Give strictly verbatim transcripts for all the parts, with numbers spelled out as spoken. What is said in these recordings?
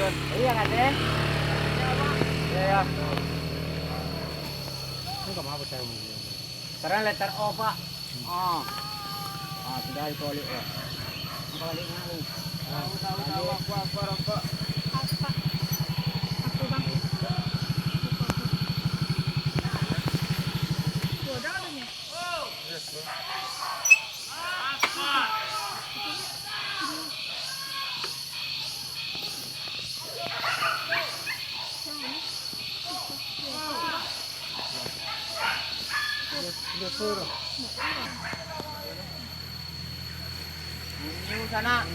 Iya, kan, eh? Iya, iya. Ini kemana, Bang? Sekarang letter O, Pak. Ah. Ah, sudah dibalik, ya. Balik nak lu. Ah, tahu, tahu, balik. Aku, aku, aku, Bang. Tuh, ada katanya. Bunyi sana.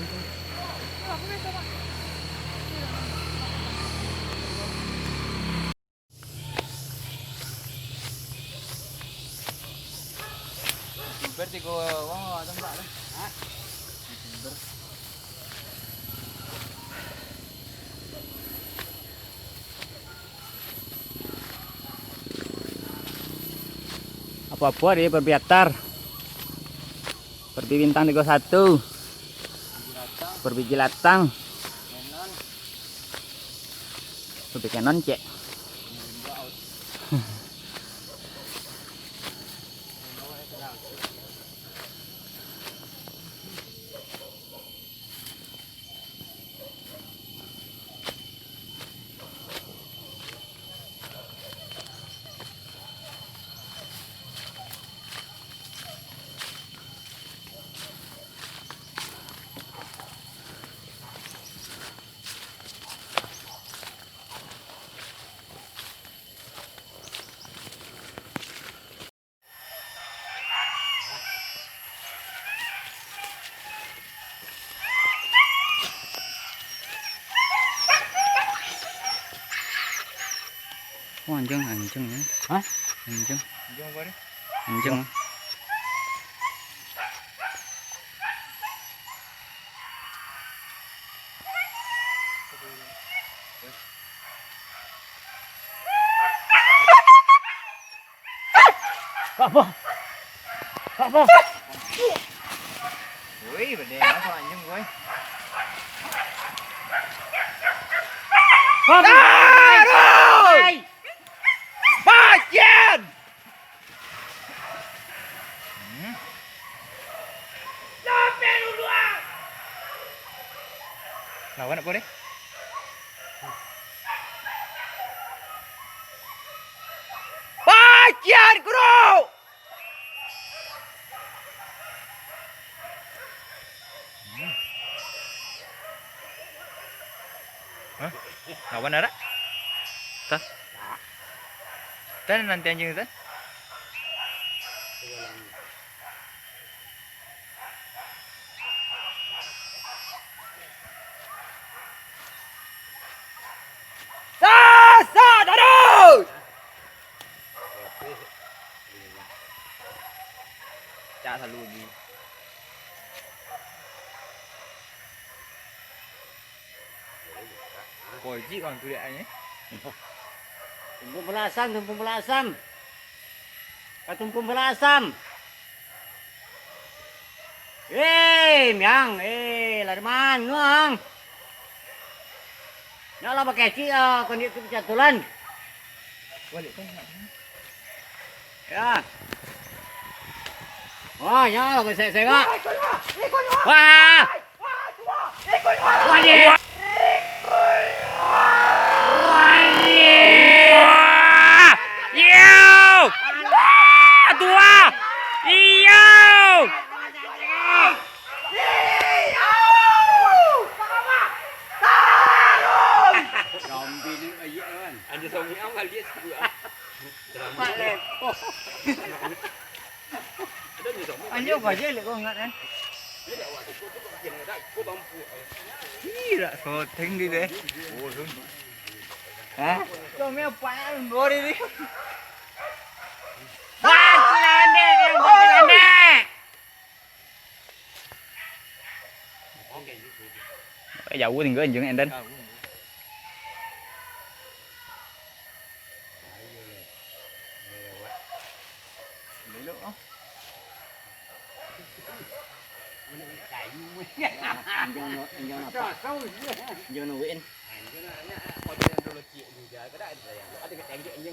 Berarti gua, wah, tembak tu. Hah? Apo-apo di Perbi Atar. Perbi Bintang tigo satu. Perbi Jilatang. Perbi Kenon, cek. Oh, anjing, anjing, ya. Hah? Anjing. Anjing apa ni? Anjing. Apa? Apa? Woi, bedeng apa anjing, woi? Apa? Taruh! Bajian! Hmm. Lawan apa deh? Bajian, Guru! Hah? Lawan arak? Tah. Tah nanti anjing tu. Sasa, dados! Cak salu lagi. Kojik orang tu lihat ni. Tumpung balasan, tumpung balasan. Ka tumpung balasan. Eh, Miang, eh, lari mano, Ang? Nyo lah bakecik ah, kondisi tu pacatulan. Balik kan. Ya. Wah, ya, lah, sengak-sengak. Wah. Wah. Wah. Iyo. Wah, tua. Iyo. Anjing, suami amal dia. Anjing, apa aja lek kau ingat kan? Ih, rak soteng dia deh. Hah? Kau main apa yang bori ni? Bacil ambek, yang bacil ambek. Eh, jauh tinggal anjing, Endan. Anjing no, anjing no apa? Anjing no W N.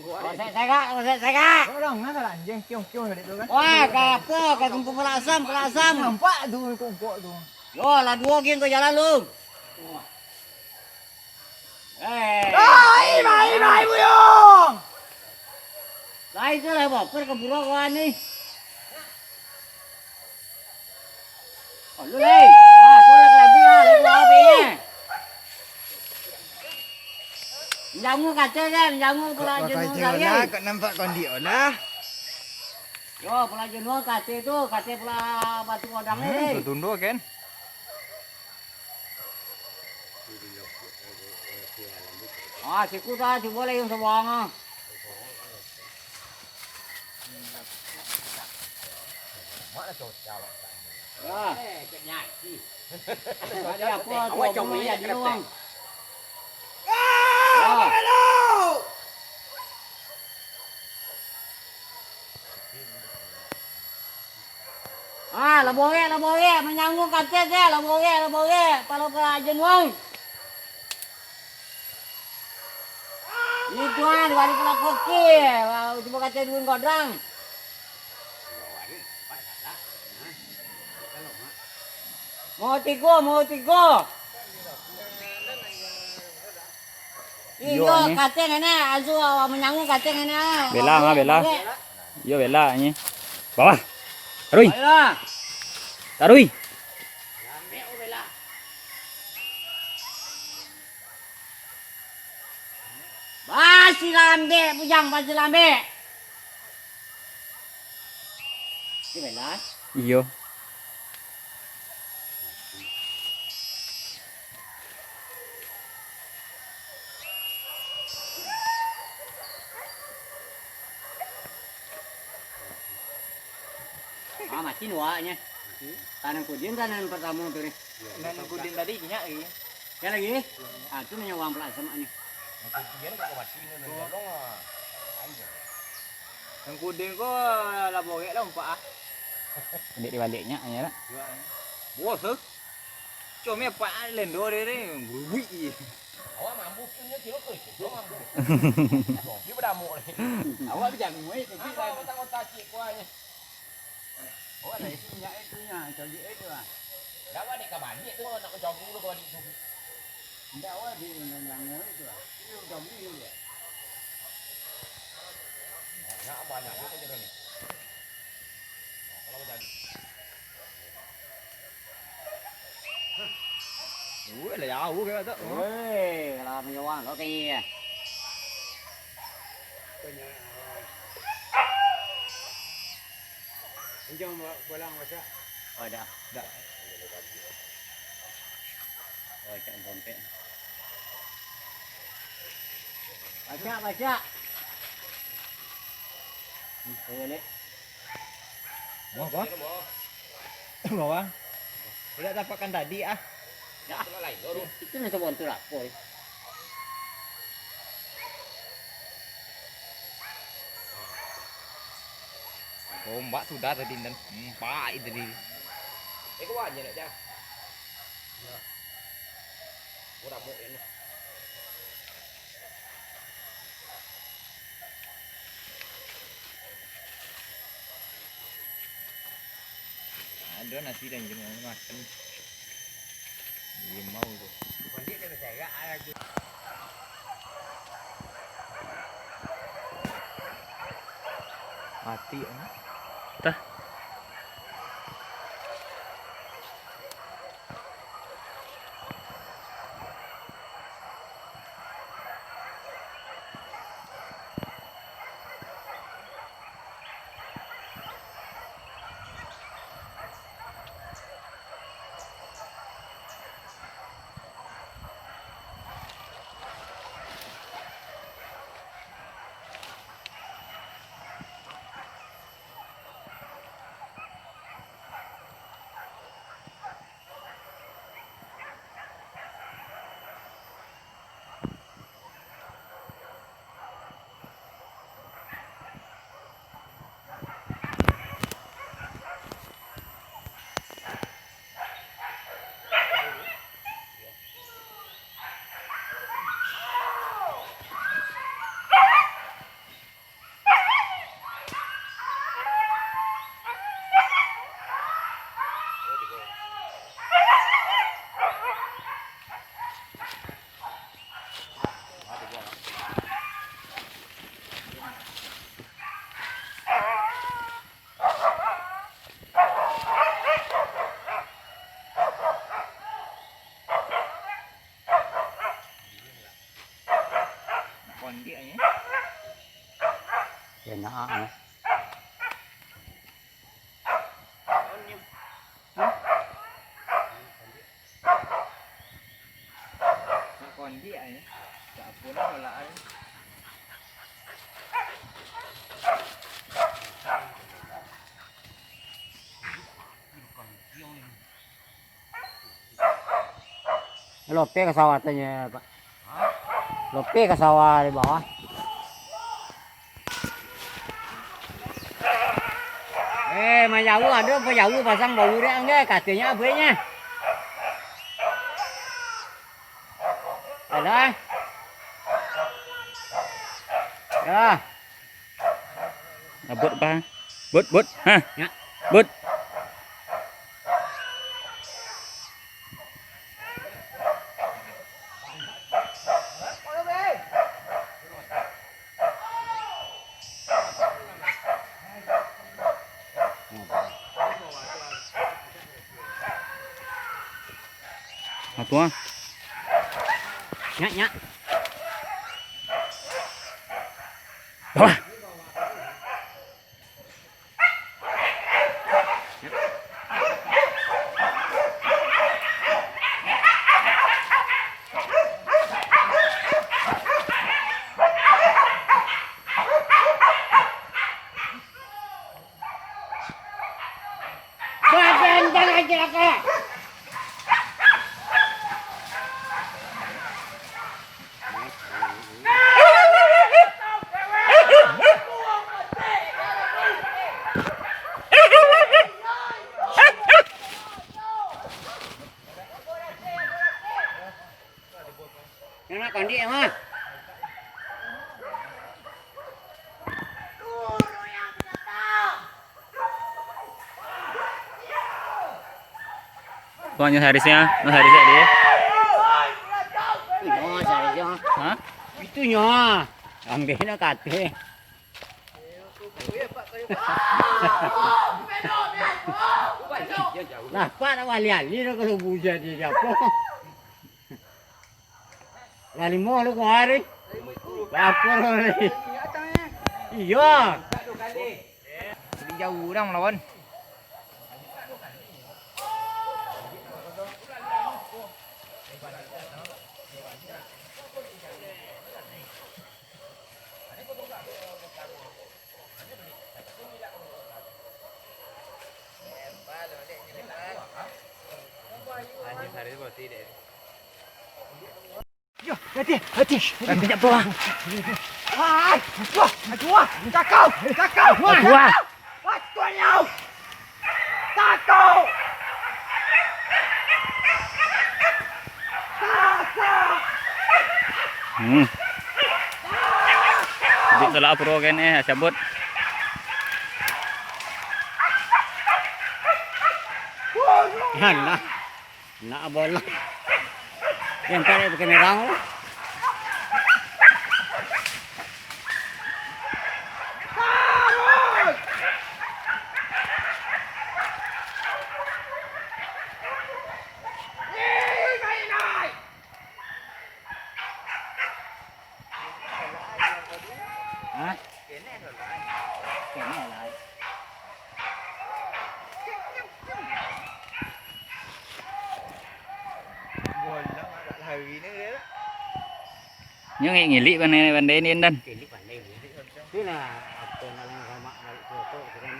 Kosek sagak, kosek sagak. Kau dang, nah, salah anjing, kiong-kiong tadi tu kan. Wah, ka apo? Ka kumpul pala asam, pala asam. Nampak tu, kongkok tu. Yo, lah duo geng kau jalan lu. Eh. Ai, mai, mai, buyuang. Lai tu lah, baper ka burung kau ni. Oh, lu lai. Ah, tu lah kalabi lah, lai kau api ni. Manjangu kaca kan, manjangu pula jenuh kau, kau tengok lah, kau nampak kondi lah. Yo, pula jenuh kaca tu, kaca pula batu kodang ni. Hmm, tu tunduh kan. Ah, siku dah, cubo lai yang sabuang ah. Mak lah cocok lah. Wah. Eh, cek nyaki. Ada apa tu? Awak cuma jadi orang. Wah. Ah, lah borek, lah borek, manjangu katek se, lah borek, lah borek, palo ka ajen wang. Itu ah, dibalik pala koki, cubo katek duin kodang. Mau tigo, mau tigo. Iyo, iyo, ni. Katek ngana, azu awak manyangu katek ngana. Bela, ma, bela. Iyo, bela, ni. Bawah. Taruih. Ayolah. Taruih. Basi lambek, bujang, basi lambek. Iyo. Ah, mati nuaknyo. Tanang kudin, tanang partamo tu ni. Nan kudin tadi inyak lagi. Yo lagi? Ah, tu nyo wang pula samo ni. Nan kudin kok mati ni, nan jalong ah. Anjing. Nan kudin ko lah borek lah umpak ah. Indak dibaliaknyo, yo tak? Bos tu. Cuma pak lendo dia ni, buik je. Awak mambu tu nyo kilo ke? Awak mambu. Dia berdamuk ni. Awak berjamu eh, tapi awak otak-otak cik kuahnya. Awak dah isi minyak itu nya, cogik itu ah. Dah awak dek ka baliak tu, nak ka cogik dulu ka baliak tu. Indak awak di yang itu ah. Ini udah beli dia. Nak banyak juga jeruk ni. Kalau jadi. Woi, lah jauh ke tak? Woi, lah menyawang lo kayaknya. Kencang bolang masak. Oh, dah. Dah. Oh, cak rompek. Pacak, pacak. Hmm, kau balik. Mau apa? Mau apa? Tidak dapatkan tadi ah. Ya. Itu nasa bontu lapor. Ombak sudah tadi dan empat itu tadi. Eh, kau aja nak jah. Udah mau ini. Ado nasi dan jenuh makan. Limau tu. Mati. Tah. Nah, nah. Nak kondiak ai. Tak apo lah tolak ai. Lope ka sawah tu nyo, Pak. Lope ka sawah di bawah. Eh, manjauah, ado pajauah pasang bau urang je, katonyo abuihnyo. Alah. Ya. Ah, Bot, apa? Bot, Bot. Hah? Ya. Bot. Atu ah. Nyak, nyak. Wah. Badan tangan cilaka. Nyo nak kandik mah. Tuan, nyo harisnyo, nyo harisnyo dia. Itu nyo, harisnyo. Hah? Itu nyo. Ambil nak kate. Lah, Pak, nak bali-ali dah kalau buja dia, dia apa? Lah limo lu kemari. Lapor kemari. Iya. Jadi jauh orang melawan. Yo, hati, hati, hati. Hati tak apa. Hai, wah, aduh, wah, cakau, cakau, wah, aduh, wah. Wah, tuan yau. Cakau. Cakau. Hmm. Dik salah puro kan, eh, cabut. Alah. Nak bola. Yang tarik pakai merang. Hah? Kene lah. Bolang agak lari ni dia. Nyo ngilik pandai-pandai ni, Dan. Ngilik pandai ni. Itulah apa nak lama-lama balik ke otak tu kan.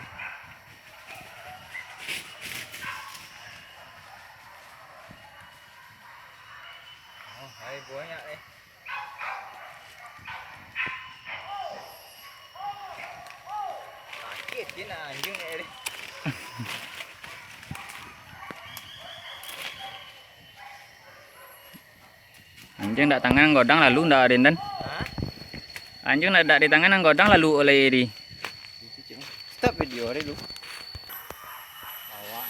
Oh, hai banyak eh. Sakik je nak anjing ni. Anjing dak tangan godang lalu ndak, Rindan? Hah? Anjing dak, dak di tangan godang lalu oleh di. Stop video dulu. Awak.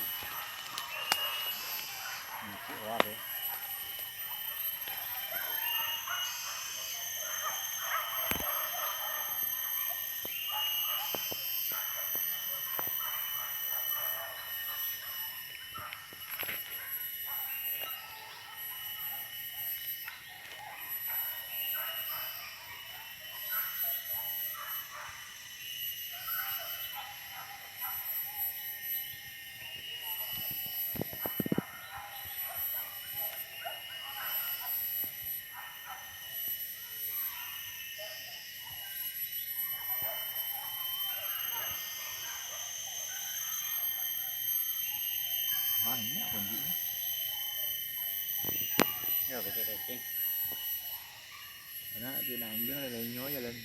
Banyak pun, Ji. Ya, pakai cacing. Karena nak duit anjing, ada lainnya aja lah.